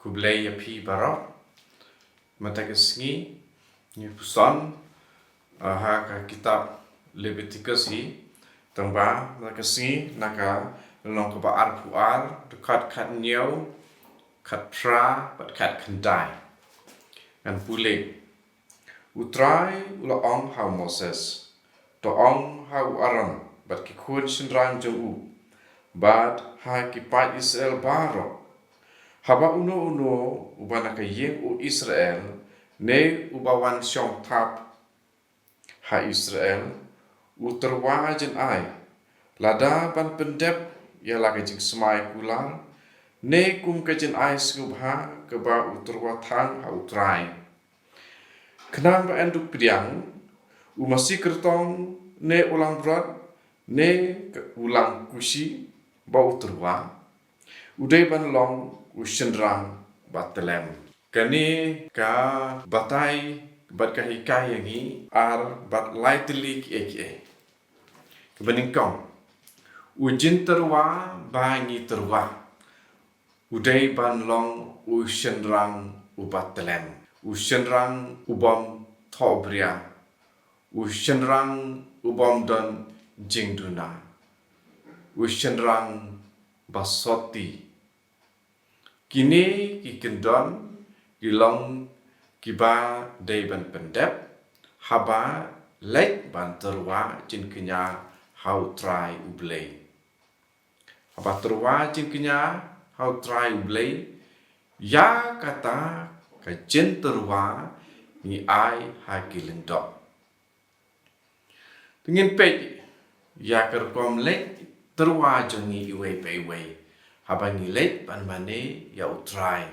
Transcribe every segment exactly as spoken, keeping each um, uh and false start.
Khublei ïa phi baroh. Mynta ka sngi ngi puson, ah, ha ka kitab Leviticus hi. Tangba mynta ka sngi na ka lynnong kaba arphew ar, dkhot khathynñiew, khatphra bad khatkhyndai. Ngan pule. U Trai u la ong ha u Moses, to ong ha u Aaron bad ki khun shynrang jong u, bad ha ki paid Israel baroh, haba uno uno uba na ka ïing u Israel, ne uba wan shong thap ha Israel, u tyrwa jynai, lada ban pyndep ïa la ka jingsmai kular, ne kum ka jynai sngewbha kaba u tyrwa thang ha u Trai, khnang ba yn duh pdiang, u masi kyrtong, ne u langbrot, ne u langkushi, ba u tyrwa u dei ban long u shynrang ba tlem. Kane ka batai bad ka hikai ïa ngi ar bad lai tylli kiei kiei. Kaba nyngkong, u jingtyrwa ba ngi tyrwa u dei ban long u shynrang uba tlem, u shynrang u bym thohbria, u shynrang u bym don jingduna, u shynrang ba soti. Kine ki kyndon ki long kiba dei ban pyndep haba leit ban tyrwa jingkñia ha u Trai U Blei. Haba tyrwa jingkñia ha u Trai U Blei, ïa kata ka jingtyrwa ngi ai ha ki lyngdoh. Te ngin peit ïa ka rukom leit tyrwa jong ngi iwei pa iwei haba ngi leit ban mane ïa u Trai,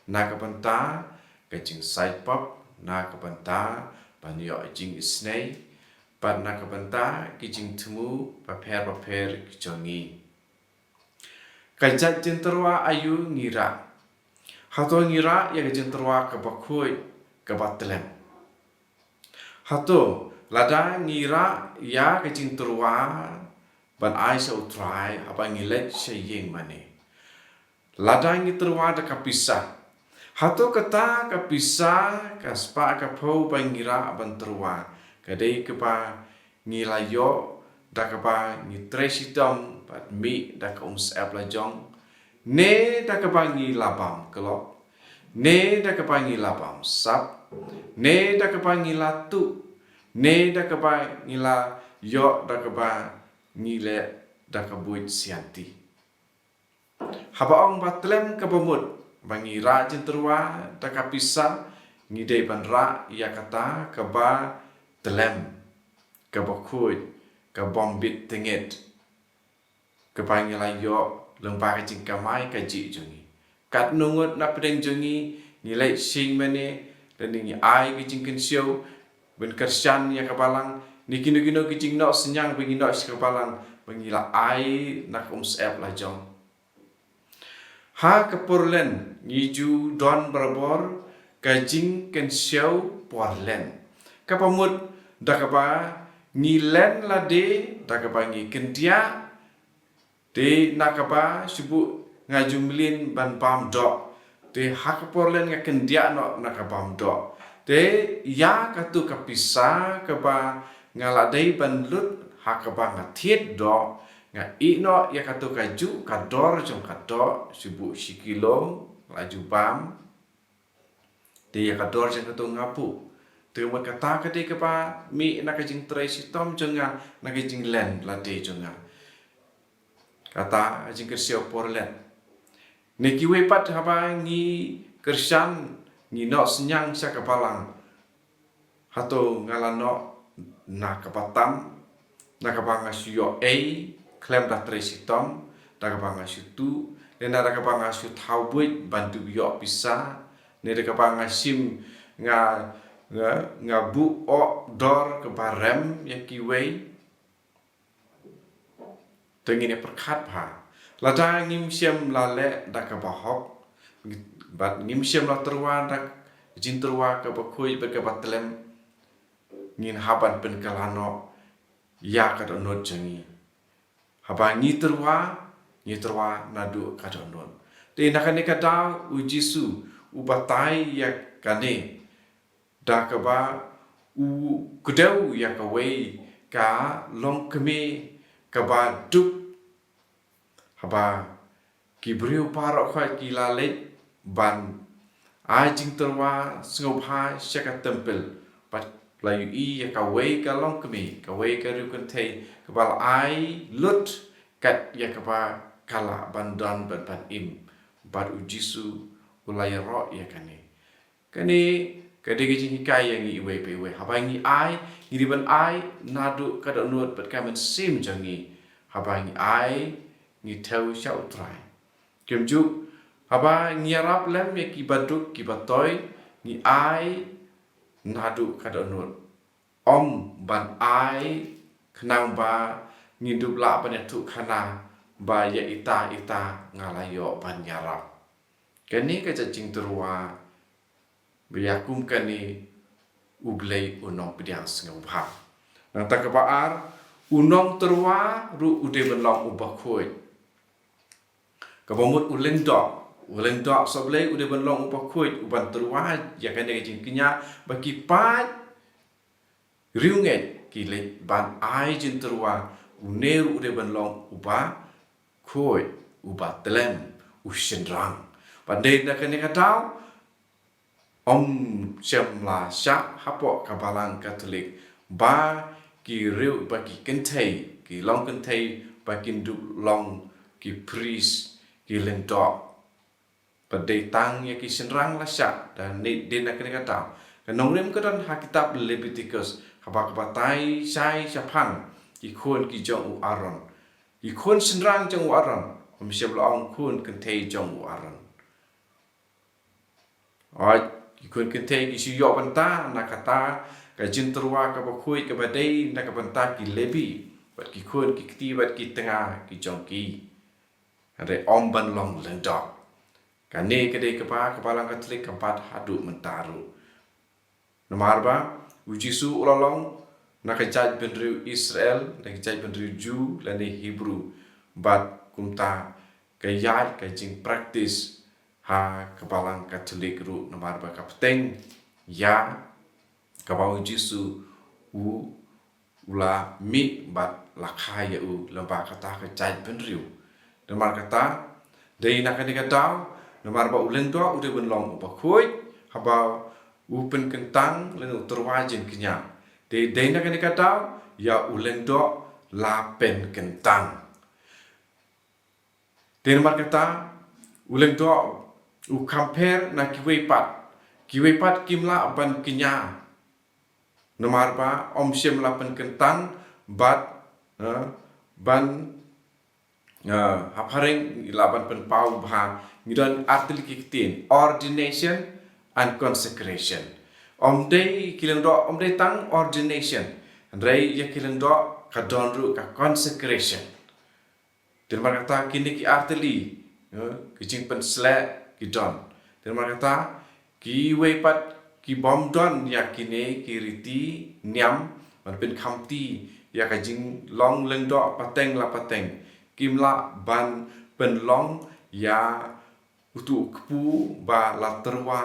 na ka bynta ka jingsaitpap, na ka bynta ban ïoh jingisynei, bad na ka bynta ki jingthmu bapher bapher ki jong ngi. Ka jait jingtyrwa aïu ngi rah? Hato ngi rah ïa ka jingtyrwa kaba khuid, kaba tlem? Hato lada ngi rah ïa ka jingtyrwa ban ai sha u Trai haba ngi leit sha ïing mane, lada ngi tyrwa da ka pisa, hato kata ka pisa, ka spah ka phew ba ngi rah ban tyrwa, ka dei kaba ngi la ïoh da kaba ngi trei shitom bad mih da ka umsyep lajong, ne da kaba ngi la bam klop, ne da kaba ngi la bam sap, ne da kaba ngi la tuh, ne da kaba ngi la ïoh da kaba ngi leh da ka buit sianti? Haba ong ba tlem kaba mut, ba ngi rah jingtyrwa da ka pisa, ngi dei ban rah ïa kata kaba tlem, kaba khuid, ka bym bit tyngit, kaba ngi la ïoh lyngba ka jingkamai kajih jong ngi. Katno ngut na pdeng jong ngi, ngi leit sha ïing mane, lane ngi ai ka jingkynshew, ban kyrshan ïa ka balang, ne kino kino ki jingnoh synñiang ba ngi noh sha ka balang, ba ngi la ai na ka umsyep lajong. Ha ka por lent ngi ju don barabor ka jingkynshew por lent, kaba mut da kaba ngi len lade, da kaba ngi kyndiah, te na kaba shu buh nga ju mlien ban bam doh, te ha ka por lent nga kyndiah noh na ka bam doh. Te ïa katu ka pisa kaba nga la dei ban lut ha kaba nga thied doh, nga ïeh noh ïa katu kajuh ka dor jong ka doh, shu buh shi kilo, la ju bam. Te ïa ka dor jong katu nga buh. Te mut kata ka dei kaba mih na ka jingtrei shitom jong nga, na ka jinglen lade jong nga. Kata ka jingkyrshew por lent. Ne kiwei pat haba ngi kyrshan, ngi noh synñiang sha ka balang, hato nga la noh na kaba tam, na kaba nga shu ïoh ei khlem da trei shitom, da kaba nga shu tuh, ne na da kaba nga shu thaw buit ban dup ïoh pisa, ne da kaba nga shim, nga, nga, nga buh oh dor kaba rem ïa kiwei. Te ngin ïa pyrkhat bha. Lada ngim shym la leh da kaba hok, bad ngim shym la tyrwa da ka jingtyrwa kaba khuid bad kaba tlem, ngin hap ban pynkylla noh ïa ka dohnud jong ngi. Haba ngi tyrwa, ngi tyrwa naduh ka dohnud. Te na kane ka daw u Jisu u batai ïa kane da kaba u kdew ïa kawei ka longkmie kaba duk. Haba ki briew baroh khoit ki la leit ban ai jingtyrwa sngewbha sha ka templ, bad la ïohi ïa kawei ka longkmie, kawei ka riewkynthei kaba la ai lut kat ïa kaba ka lah ban don bad ban im, bad u Jisu u la ïaroh ïa kane. Kane ka dei ka jinghikai ïa ngi iwei pa iwei. Haba ngi ai, ngi dei ban ai naduh ka dohnud bad ka mynsiem jong ngi. Haba ngi ai, ngi thew sha U Trai. Kumjuh, haba ngi ïarap lem ïa ki baduk ki batoi, ngi ai naduh ka dohnud. Ym ban ai khnang ba ngin dup lah ban ïathuh khana ba ïa ita ita nga la ïoh ban ïarap. Kane ka jingtyrwa ba ïa kum kane U Blei u nongpdiang sngewbha. Nangta kaba ar, u nongtyrwa ruh u dei ban long uba khuid. Kaba mut u lyngdoh, u lyngdoh sohblei u dei ban long uba khuid, u ban tyrwa ïa kane ka jingkñia ba ki paid riewngeit ki leit ban ai jingtyrwa, une ruh u dei ban long uba khuid, uba tlem, u shynrang. Bad dei na kane ka daw, ym shym la shah hapoh ka Balang Katholik ba ki riew, ba ki kynthei, ki longkynthei ba kin dup long ki priest, ki lyngdoh. Bad dei tang ïa ki shynrang la shah, da ne, dei na kane ka daw. Ka nongrim ka don ha kitab Leviticus, haba ka batai shai shaphang ki khun ki jong u Aaron. Ki khun shynrang jong u Aaron, ym shym la ong khun kynthei jong u Aaron. Hooid, ki khun kynthei ki shu ïoh bynta na kata ka jingtyrwa kaba khuid kaba dei na ka bynta ki Levi, bad ki khun ki kti bad ki tnga ki jong ki. Hynrei ym ban long lyngdoh. Kane ka dei kaba ka Balang Katholik ka bat haduh mynta ruh. Namar ba u Jisu u la long na ka jaitbynriew Israel, na ka jaitbynriew Jew lane Hebrew. Bad kumta ka ïaid ka jingpractice ha ka Balang Katholik ruh, namar ba ka bteng ïa kaba u Jisu u, u la mih bad la kha ïa u lyngba kata ka jaitbynriew. Namar kata, dei na kane ka daw, namar ba u lyngdoh u dei ban long uba khuid, haba u pynkyntang lane u tyrwa jingkñia. Dei, dei na kane ka daw, ïa u lyngdoh la pynkyntang. Te namar kata, u lyngdoh u compare na kiwei pat. Kiwei pat kim lah ban kñia. Namar ba ym shym la pynkyntang bad, eh, ban, eh, ha phareng lah ban pynpaw ba ngi don artylli ki ktien, ordination and consecration. Ym dei ki lyngdoh, ym dei tang ordination. Hynrei ïa ki lyngdoh ka don ruh ka consecration. Te namar kata kine ki artylli, eh, ki jingpynsleh ki don. Te namar kata kiwei pat ki bym don ïa kine ki riti niam ban pynkhamti ïa ka jinglong lyngdoh pateng la pateng. Kim lah ban pynlong ïa utu u kpu ba la tyrwa,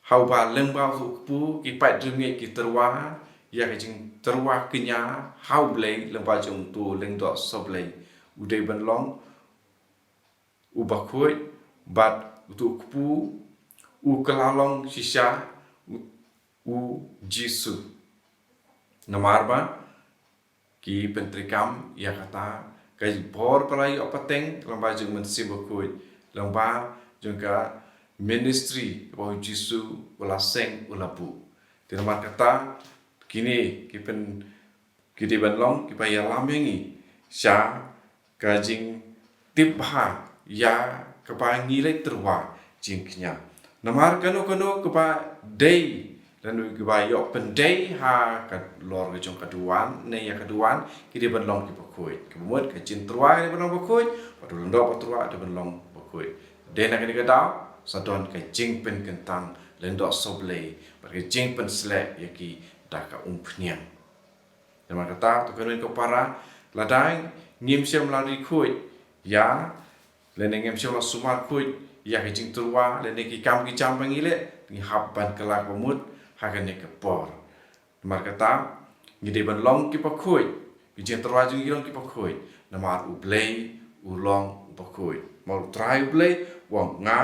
ha uba lyngba utu u kpu ki paid riewngeit ki tyrwa ïa ka jingtyrwa kñia ha U Blei lyngba jong utu u lyngdoh sohblei. U dei ban long uba khuid bad utu u kpu u kylla long shisha u, u Jisu. Namar ba ki pyntreikam ïa kata ka bor ba la ïoh pateng lyngba jong u Mynsiem Bakhuid, lyngba jong ka ministry kaba u Jisu u la seng u la buh. Te namar kata kine ki pyn, ki dei ban long kiba ïalam ïa ngi sha ka jingtip bha ïa kaba ngi leit tyrwa jingkñia. Namar kano kano kaba dei lane kaba ïoh pyndei ha ka lor ka jong ka duwan ne ïa ka duwan, ki dei ban long kiba khuid. Kaba mut ka jingtyrwa ka dei ban long bakhuid, bad u lyngdoh ba tyrwa dei ban long bakhuid. Dei na kane ka daw sa don ka jingpynkyntang lyngdoh sohblei bad ka jingpynsleh ïa ki da ka umphniang. Namar kata to kynhun ko para, lada ngim shym la ri khuid ïa lane ngim shym la sumar khuid ïa ki jingtyrwa lane ki kam ki jam ba ngi leh, ngi hap ban kylla ka mut ha kane ka por. Namar kata, ngi dei ban long ki bakhuid. Ki jingtyrwa jong ngi long ki bakhuid. Namar U Blei u long u bakhuid. Namar U Trai U Blei u ong, nga,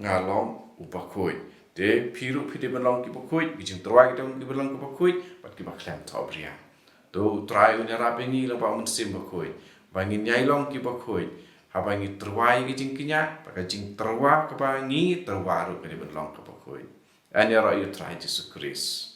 nga long u bakhuid. Te phi ruh phi dei ban long ki bakhuid, ki jingtyrwa ki dei ban long ki bakhuid, bad ki bakhlem thohbria. To U Trai un ïarap ïa ngi lyngba U Mynsiem Bakhuid ba ngin ïai long ki bakhuid haba ngi tyrwa ïa ki jingkñia, ba ka jingtyrwa kaba ngi tyrwa ruh ka dei ban long ka bakhuid. Yn ïaroh ïa U Trai Jisu Khrist.